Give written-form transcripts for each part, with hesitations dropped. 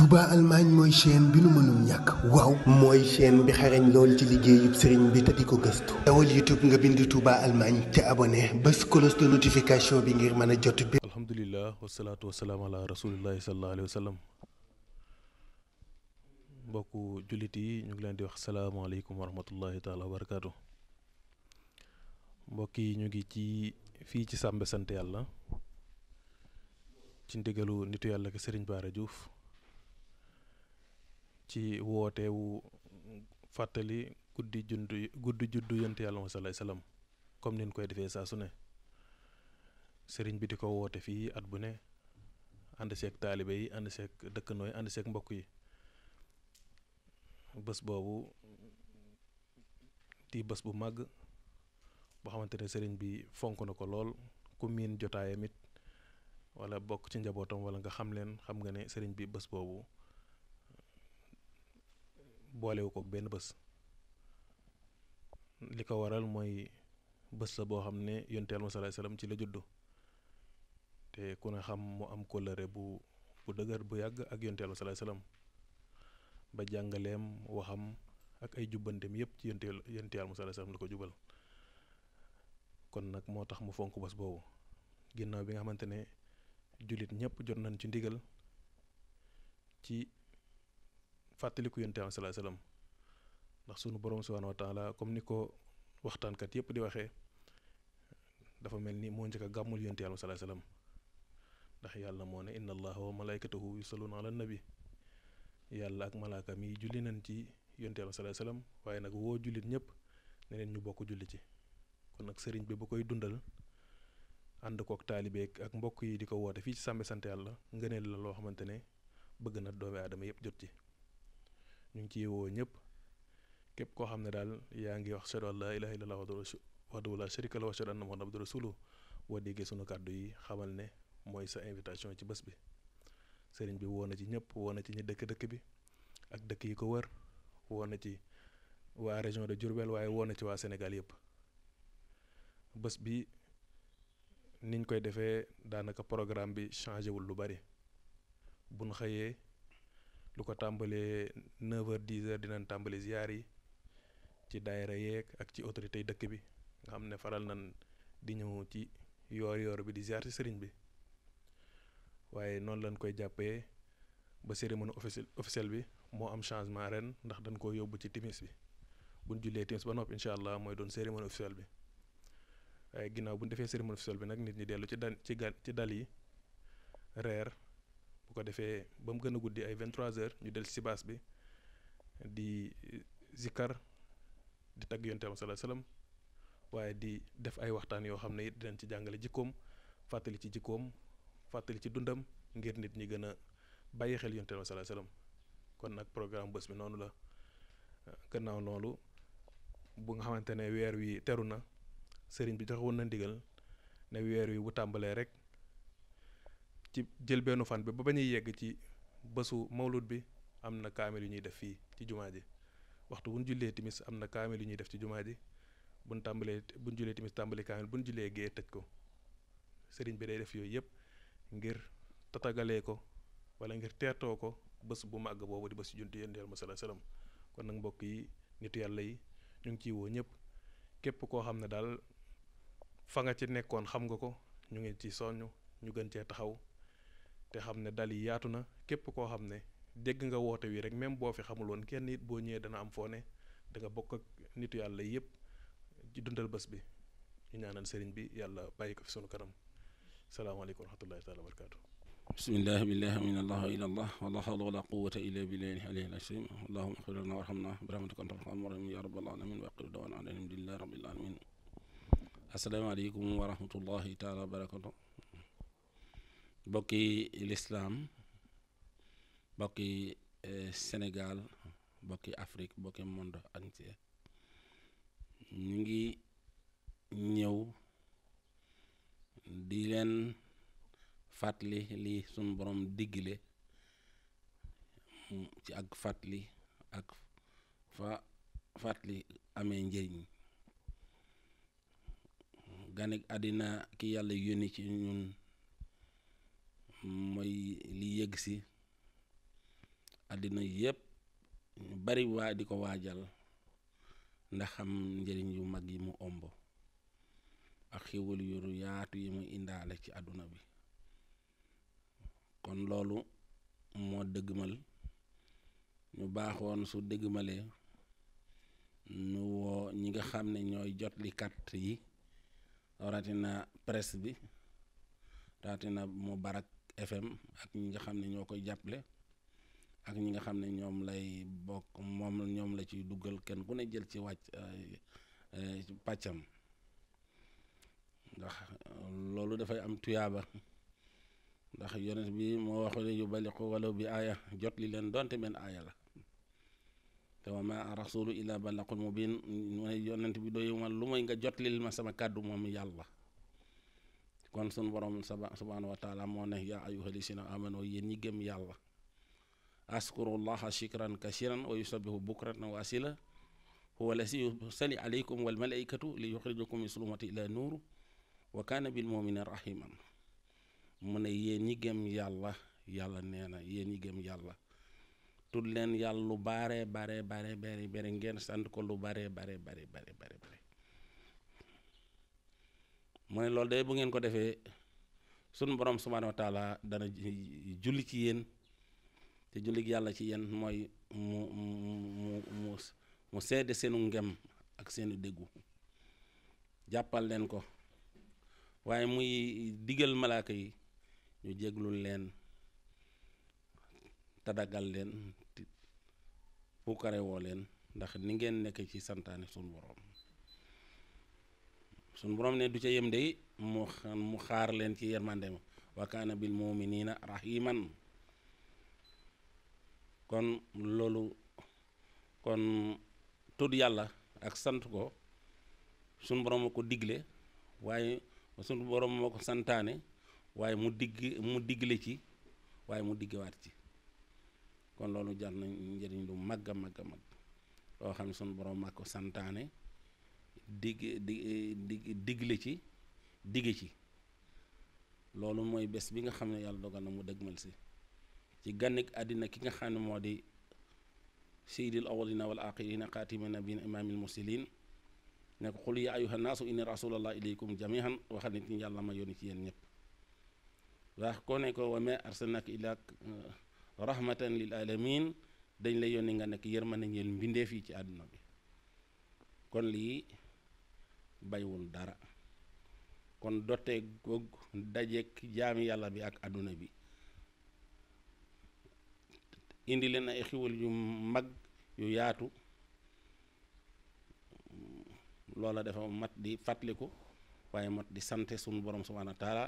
Touba Allemagne mooy chaîne bi nu mënul ñàkk waaw mooy chaîne bi xarañ lool ci liggéeyub sëriñ bi te di ko gëstu dawal YouTube nga bind Touba Allemagne te abonné bés cloche de notification bi ngir mën a jot bi. alhamdulilah wasalaatu wasalaam ala rasulillahi sallallahu alayhi wa sallam. mbokku jullit yi ñu ngi leen di wax salaamaaleykum wa rahmatullahi taala wa barakaatu. mbokk yi ñu ngi ci fii ci Sàmbe sant yàlla ci ndigalu nitu yàlla ki Sëriñ Bara Diouf ci wootewu fàttali guddi juddu yonent yàlla Muhammad sallallahu alayhi wasallam comme nin koy defee saa su ne sëriñ bi di ko woote fii at bu ne ànd seeg taalibe yi ànd seeg dëkkandoo yi ànd seeg mbokk yi bés boobu di bés bu màgg boo xamante ne sëriñ bi fonk na ko lool ku miin jotaayam it wala bokk ci njabootam wala nga xam nga ne sëriñ bi bés boobu boolewu ko benn bés li ko waral mooy bés la boo xam ne yonent Yàlla sallallahu alayhi wasallam ci la juddu te ku ne xam mu am kóllëre bu dëgër bu yàgg ak yonent Yàlla sallallahu alayhi wasallam ba jàngaleem waxam ak ay jubbanteem yépp ci yonent Yàlla sallallahu alayhi wasallam la ko jubal kon nag moo tax mu fonk bés boobu ginnaaw bi nga xamante ne jullit ñëpp jot nañ ci ndigal ci fàttaliku yonent Yàlla sallallahu alayhi wasallam ndax sunu borom subhanahu wa taala comme ni ko waxtaankat yëpp di waxee dafa mel ni moo njëkk a gàmmul yonent Yàlla sallallahu alayhi wasallam ndax yàlla moo ne inna allaha wa malaikatahu yusalluna ala nabi yàlla ak malaaka mi julli nañ ci yonent Yàlla sallallahu alayhi wasallam waaye nag woo jullit ñëpp ne leen ñu bokk julli ci kon nag sëriñ bi bu koy dundal ànd kook taalibeek ak mbokk yi di ko woote fii ci Sàmbe sant yàlla ngëneel la loo xamante ne bëgg na doomi aadama yëpp jot ci ñu ngi ciy woo ñëpp képp koo xam ne daal yaa ngi wax ashhadu an laa ilaaha illallah wahdahu laa sharika lahu wa ashhadu anna muhammadan abduhu wa rasuluhu boo déggee sunu kàddu yi xamal ne mooy sa invitation ci bés bi sëriñ bi woo na ci ñëpp woo na ci ñi dëkk bi ak dëkk yi ko wër woo na ci waa région de Diourbel waaye woo na ci waa Sénégal yëpp bés bi niñ koy defee daanaka programme bi changé wul lu bari buñ xëyee lu ko tàmbalee 9h 10h dinañ tàmbali ziyaar yi ci daayira yeeg ak ci autorité yi dëkk bi nga xam ne faral nañ di ñëw ci yoor bi di ziyaar ci sëriñ bi waaye noonu lañ koy jàppee ba cérémonie officielle bi moo am changement ren ndax dañ koo yóbbu ci timis bi buñ jullee timis ba noppi incha allah mooy doon cérémonie officielle bi waaye ginnaaw buñ defee cérémonie officielle bi nag nit ñi dellu ci dal yi reer bu ko defee ba mu gën a guddi ay 23h ñu del ci baas bi di zikkar di tagg yonent Yàlla sallallahu alayhi wasallam waaye di def ay waxtaan yoo xam ne it dinañ ci jàngale jikkoom fàttali ci jikkoom fàttali ci dundam ngir nit ñi gën a bàyyi xel yonent Yàlla sallallahu alayhi wasallam kon nag programme bés bi noonu la gannaaw loolu bu nga xamante ne weer wi teru na sëriñ bi joxe woon na ndigal ne weer wi bu tàmbalee rek ci jël benn fan bi ba ñuy yegg ci bésu mawlud bi am na kaamil yu ñuy def fii ci jumaa ji waxtu bu ñu jullee timis am na kaamil yu ñuy def ci jumaa ji bu ñu jullee timis tàmbali kaamil bu ñu jullee gee tëj ko sëriñ bi day def yooyu yëpp ngir tatagalee ko wala ngir teertoo ko bés bu màgg boobu di bés junti yonent Yàlla sallallahu alayhi wasallam kon nag mbokk yi nitu yàlla yi ñu ngi ciy woo ñëpp képp koo xam ne daal fa nga ci nekkoon xam nga ko ñu ngi ci soññ ñu gën cee taxaw te xam ne dal yi yaatu na képp koo xam ne dégg nga woote wi rek même boo fi xamul woon kenn it boo ñëwee dana am foo ne da nga bokk ak nitu yàlla yëpp ci dundal bés bi ñu ñaanal sëriñ bi yàlla bàyyi ko fi sunu kanam salaamaaleykum wa rahmatullahi taala wa barakaatu. bismillahi billahi min allah ila allah wala hawla wala quwwata illa billahi aliyyil azim allahumma ighfir lana warhamna bi rahmatika anta arhamur rahimin ya rabbal alamin wa aqir dawana alhamdulillahi rabbil alamin asalaamaaleykum wa rahmatullahi taala wa barakatu bokki lislaam bokki Sénégal bokki Afrique bokki monde entier ñu ngi ñëw di leen fàttali li sunu borom digle ci ak fàttali ak fa fàttali amee njëriñ ganek àddina ki yàlla yónni ci ñun mooy li yëgg si àddina yépp ñu bari waa di ko waajal ndax xam njëriñ yu mag yi mu omb ak xéwal yu yaatu yi mu indaale ci àdduna bi. kon loolu moo dëggmal ñu baaxoon su dëggmalee ñu woo ñi nga xam ne ñooy jotlikat yi rawatina presse bi rawatina Mubarak FM ak ñi nga xam ne ñoo koy jàppale ak ñi nga xam ne ñoom lay bokk ñoom la ciy duggal kenn ku ne jël ci wàcc pàccam ndax loolu dafay am tuyaaba ndax yonent bi moo wax ne yuballiqu walaw bi aaya jot li leen donte benn aaya la te wa ma rasulu illa balaqul mubin mooy yonent bi doyu ma lu mooy nga jot lil ma sama kàddu moom yàlla. kon sun borom subhanahu wa taala moo ne yaa ayyuhal lazina amanu yéen ñi gëm yàlla askurullaha shikran kasiran wa yusabbihu bukratan wa asila huwa allazi yusalli alaykum wal malaikatu li yukhrijakum min zulumati ila nur wa kana bil mu'minina rahiman. mu ne yéen ñi gëm yàlla yàlla nee na yéen ñi gëm yàlla tudd leen yàlla lu bare ngeen sant ko lu bare mu ne loolu de bu ngeen ko defee sunu borom subhanahu wa taala dana julli ci yéen te julli yàlla ci yéen mooy mu seede seenu ngem ak seenu déggu jàppal leen ko waaye muy digal malaaka yi ñu jéglul leen tadagal leen puukare woo leen ndax ni ngeen nekk ci santaane sunu borom ne du ca yem de mu xaar leen ci yermandem wa kaana bil mu'minina rahiman. kon loolu kon tudd yàlla ak sant ko sunu borom moo ko digle waaye sunu borom moo ko santaane waaye mu digle ci waaye mu diggewaat ci. kon loolu jar na njëriñ lu mag a mag loo xam ne sunu borom maa ko santaane digle ci digge ci. loolu mooy bés bi nga xam ne yàlla dogal na mu dëgmal si ci gànnik àddina ki nga xam ne moo di sayyidil awwalina wal axirina xaatimi nabiyina imaamil mursalin ne ko xul ya ayyuhan naasu inni rasulallah ilaykum jamihan waxal nit ñi yàlla ma yónni ci yéen ñëpp wax ko ne ko wa ma arsalnaka illa rahmatan lil alamin dañ lay yónni nga nekk yërmande ñeel mbindeef yi ci àdduna bi. kon lii baywul dara kon dotte goog dajeek jaami yàlla bi ak àdduna bi indi leen ay xiwal yu mag yu yaatu loola dafa mat di fàttaliku waaye mat di sante sunu borom subhanahu wa taala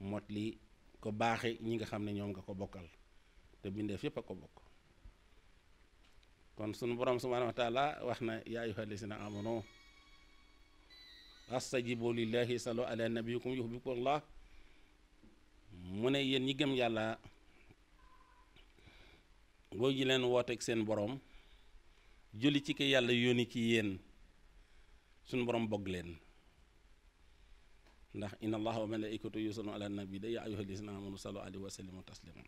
mot li ko baaxe ñi nga xam ne ñoom nga ko bokkal te bindeef yépp a ko bokk. kon sunu borom subhanahu wa taala wax na yaa ayyuhal lazina amanu astajibu lillahi sallu ala nabiyikum yuhibbukumullah. mu ne yéen ñi gëm yàlla boo ji leen wooteeg seen borom julli ci ki yàlla yónni ci yéen sunu borom bogg leen ndax inna allaha wa malaikatu yusalluna ala nabi da yaa ayyuhal lazina amanu sallu alayhi wa sallimu taslima.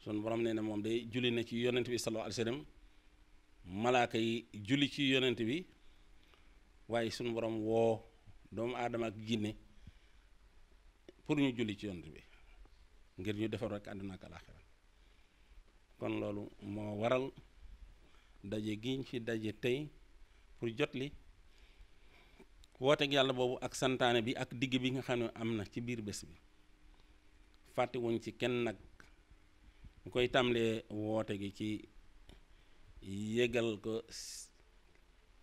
sunu borom nee na moom day julli na ci yonent bi sallallahu alayhi wa sallam malaaka yi julli ci yonent bi waaye sunu borom woo doomu aadama ak jinne pour ñu julli ci yonent bi ngir ñu defar rek àdduna ak alaaxira. kon loolu moo waral daje gi ñu fi daje tey pour jot li wooteeg yàlla boobu ak santaane bi ak digg bi nga xam ne am na ci biir bés bi. fàttewuñ ci kenn nag ñu koy tàmlee woote gi ci yégal ko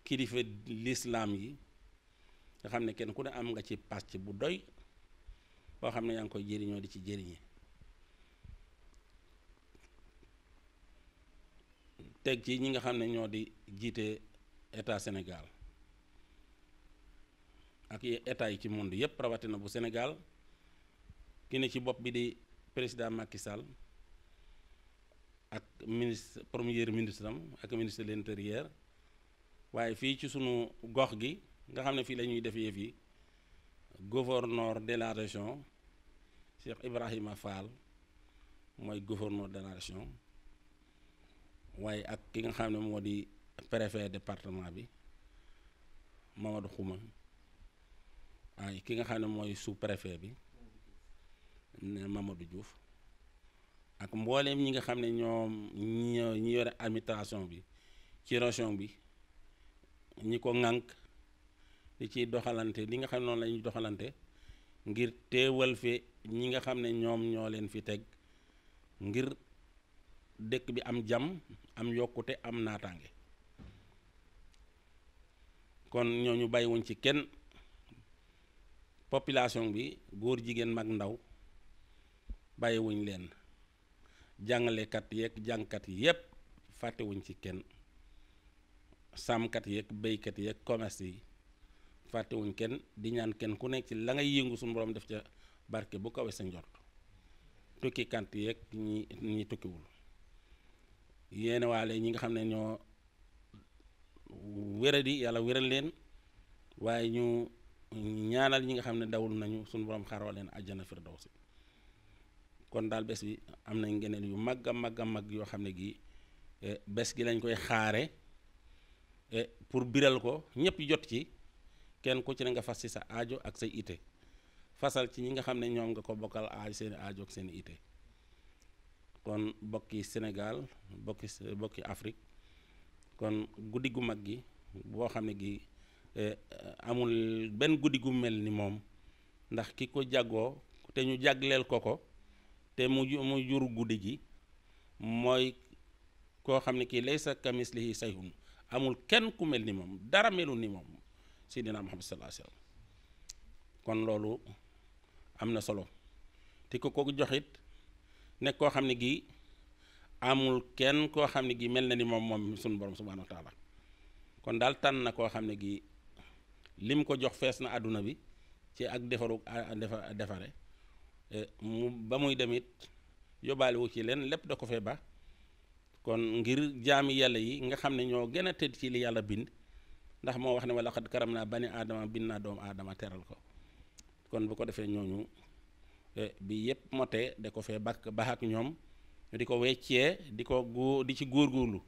kilifa lislaam yi nga xam ne kenn ku ne am nga ci pàcc bu doy boo xam ne yaa ngi koy jëriñoo di ci jëriñe. teg ci ñi nga xam ne ñoo di jiite état Sénégal ak état yi ci monde yépp rawatina bu Sénégal ki ne ci bopp bi di président Macky Sall ak premier ministre am ak ministre de l'intérieur. waaye fii ci sunu gox gi nga xam ne fii la ñuy def yëf yi gouverneur de la région Cheikh Ibrahima Fall mooy gouverneur de la région waaye ak ki nga xam ne moo di préfet département bi Mamadou Xuma waaye ki nga xam ne mooy sous préfet bi Mamadou Diouf ak mbooleem ñi nga xam ne ñi yore administration bi ci région bi ñi ko ŋànk di ciy doxalante li nga xam ne noonu la ñuy doxalante ngir teewal fi ñi nga xam ne ñoom ñoo leen fi teg ngir dëkk bi am jàmm am yokkute am naataange kon ñooñu bàyyiwuñ ci kenn population bi góor jigéen mag ndaw bàyyiwuñ leen jàngalekat yeeg jàngkat yépp fàttewuñ ci kenn sàmmkat yeeg béykat yeeg commerce yi fàttewuñ kenn di ñaan kenn ku nekk ci la ngay yëngu suñu borom def ca barke bu kawe sa njort tukkikat yeeg ñi tukkiwul yéene waale ñi nga xam ne ñoo wéradi yàlla wéral leen waaye ñu ñaanal ñi nga xam ne dawul nañu suñu borom xaroo leen àjjana firdawsi kon daal bés bi am nañ ngeneel yu mag a mag a mag yoo xam ne gi bés gi lañ koy xaare pour biral ko ñëpp jot ci kenn ku ci ne nga fas ci sa aajo ak say ite fasal ci ñi nga xam ne ñoom nga ko bokkal seeni aajo ak seeni ite kon bokki Sénégal bokki Afrique kon guddi gu mag gi boo xam ne gi amul benn guddi gu mel ni moom ndax ki ko jagoo te ñu jagleel ko te mu jur guddi gi mooy koo xam ne kii laysa kamislihi sayhun amul kenn ku mel ni moom dara melul ni moom Seydina Muhammad sallallahu alayhi wasallam kon loolu am na solo te ko joxit nekk koo xam ne gi amul kenn koo xam ne gi mel na ni moom sunu borom subhanahu wa taala kon daal tànn na koo xam ne gi lim ko jox fees na àdduna bi ci ak defare mu ba muy demit yóbbaale wu ci leen lépp da ko fee ba kon ngir jaami yàlla yi nga xam ne ñoo gën a tëdd ci li yàlla bind ndax moo wax ne wala xad karam naa bani aadama bind naa doomu aadama teral ko kon bu ko defee ñooñu bi yépp motee da ko fee baax ak ñoom ñu di ko weccee di ci góorgóorlu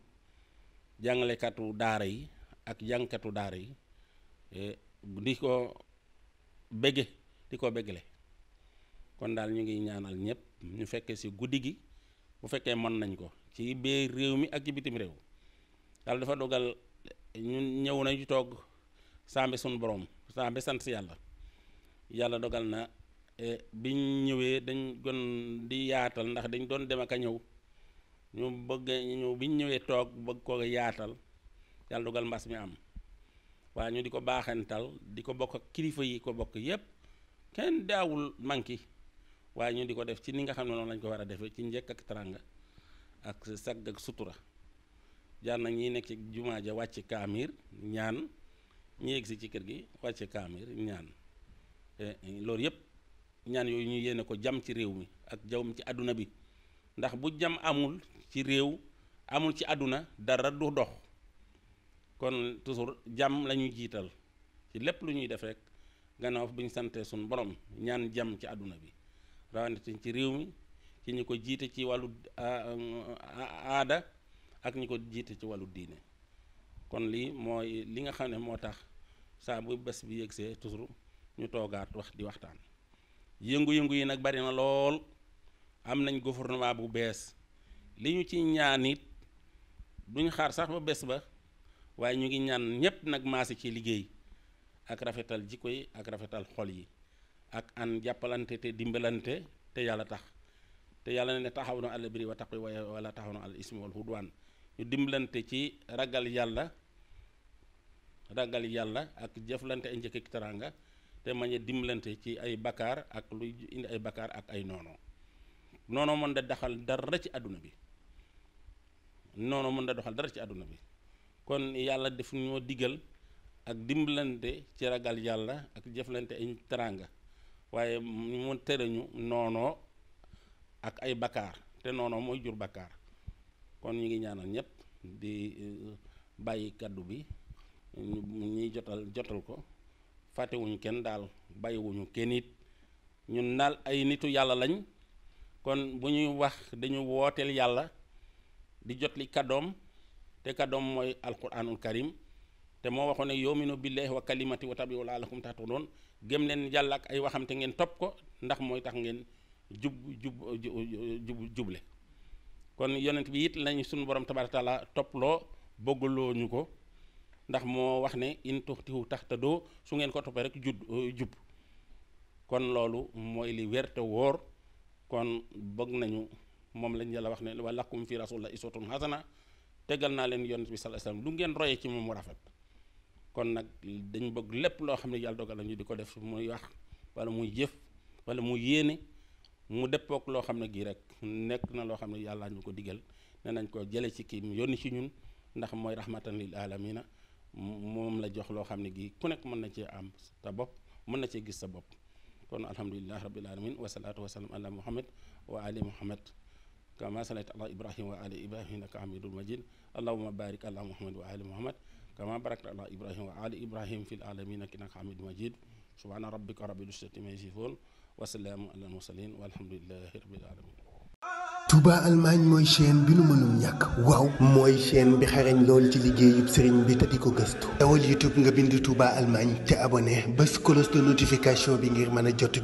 jàngalekatu daara yi ak jàngkatu daara yi di ko bégle kon daal ñu ngi ñaanal ñëpp ñu fekkee ci guddi gi bu fekkee mën nañ ko ci biir réew mi ak ci bitim réew yàlla dafa dogal ñun ñëw nañu toog sambe suñu borom sambe sant si yàlla dogal na biñ ñëwee dañ gon di yaatal ndax dañ doon dem ak a ñëw ñu bëgg ñëw biñ ñëwee toog bëgg ko yaatal yàlla dogal mbas mi am waaye ñu di ko baaxantal di ko bokk ak kilifa yi ko bokk yépp kenn daawul manki waaye ñu di ko def ci ni nga xam ne noonu lañ ko war a defee ci njëkk ak taranga ak sagg ak sutura jaar nag ñi nekk ci jumaa ja wàcc kaamir ñaan ñi yegg si ci kër gi wàcc kaamir ñaan loolu yépp ñaan yooyu ñu yéene ko jàmm ci réew mi ak jawm ci àdduna bi ndax bu jàmm amul ci réew amul ci àdduna dara du dox kon toujours jàmm la ñuy jiital ci lépp lu ñuy def rek gannaaw bu ñu santee suñu borom ñaan jàmm ci àdduna bi rawatina ci réew mi ci ñu ko jiite ci wàllu aada ak ñu ko jiite ci wàllu diine kon lii mooy li nga xam ne moo tax saa bu bés bi yegsee toujours ñu toogaat di waxtaan yëngu-yëngu yi nag bari na lool am nañ gouvernement bu bees li ñu ci ñaan it duñ xaar sax ba bés ba waaye ñu ngi ñaan ñépp nag maase ci liggéey ak rafetal jikko yi ak rafetal xol yi ak an jàppalante te dimbalante te yàlla tax te yàlla ne taxaw na àll biri wa taqwi wala taxaw na àll ismi wal hudwaan ñu dimbalante ci ragal yàlla ak jëflante ay njëkk ak teraanga te mañ a dimbalante ci ay bakkaar ak luy indi ay bakkaar ak ay noono mën da doxal dara ci àdduna bi kon yàlla def ñoo digal ak dimbalante ci ragal yàlla ak jëflante ay teraanga waaye mu tere ñu noonoo ak ay bakkaar te noonoo mooy jur bakkaar kon ñu ngi ñaanal ñëpp di bàyyi kaddu bi ñuy jotal ko fàttewuñu kenn daal bàyyiwuñu kenn it ñun daal ay nitu yàlla lañ kon bu ñuy wax dañu wooteel yàlla di jot li kàddoom te kàddoom mooy alquranul karim te moo waxoon ne yuminu billahi wa kalimati wa tabi'u la'allakum tahtadun gëm leen yàlla ak ay waxam te ngeen topp ko ndax mooy tax ngeen juble kon yonent bi it lañu suñu borom tabaaraka taala topploo bëggaloo ñu ko ndax moo wax ne in tuxtihu tahtadoo su ngeen ko toppee rek jub kon loolu mooy li wér te wóor kon bëgg nañu moom lañ yàlla wax ne wa lakum fi rasulillah uswatun hasana tegal naa leen yonent bi sallallahu alayhi wasallam lu ngeen royee ci moom mu rafet kon nag dañ bëgg lépp loo xam ne yàlla dogal nañu di ko def muy wax wala muy jëf wala muy yéene mu dëppook loo xam ne gii rek nekk na loo xam ne yàlla ñu ko digal ne nañ ko jële ci kii mu yónni ci ñun ndax mooy rahmatan lil alamina moom la jox loo xam ne gii ku nekk mën na cee am sa bopp mën na cee gis sa bopp kon alhamdulilah rabbil alamin wasalaatu wasalaam ala muhammad wa ali muhammad kama salayta ala ibrahim wa ali ibrahim innaka hamidul majid allahumma barik ala muhammad wa ali muhammad kama barakta ala ibrahim wa ali ibrahim fil alamin innaka hamidul majid subhana rabbika rabbil izzati amma yasifun wa salaamun alal mursalin walhamdulillahi rabbil alamin. Touba Allemagne mooy chaîne bi nu mënul ñàkk waaw mooy chaîne bi xarañ lool ci liggéeyub sëriñ bi te di ko gëstu dawal YouTube nga bind Touba Allemagne te abonné bés cloche de notification bi ngir mën a jot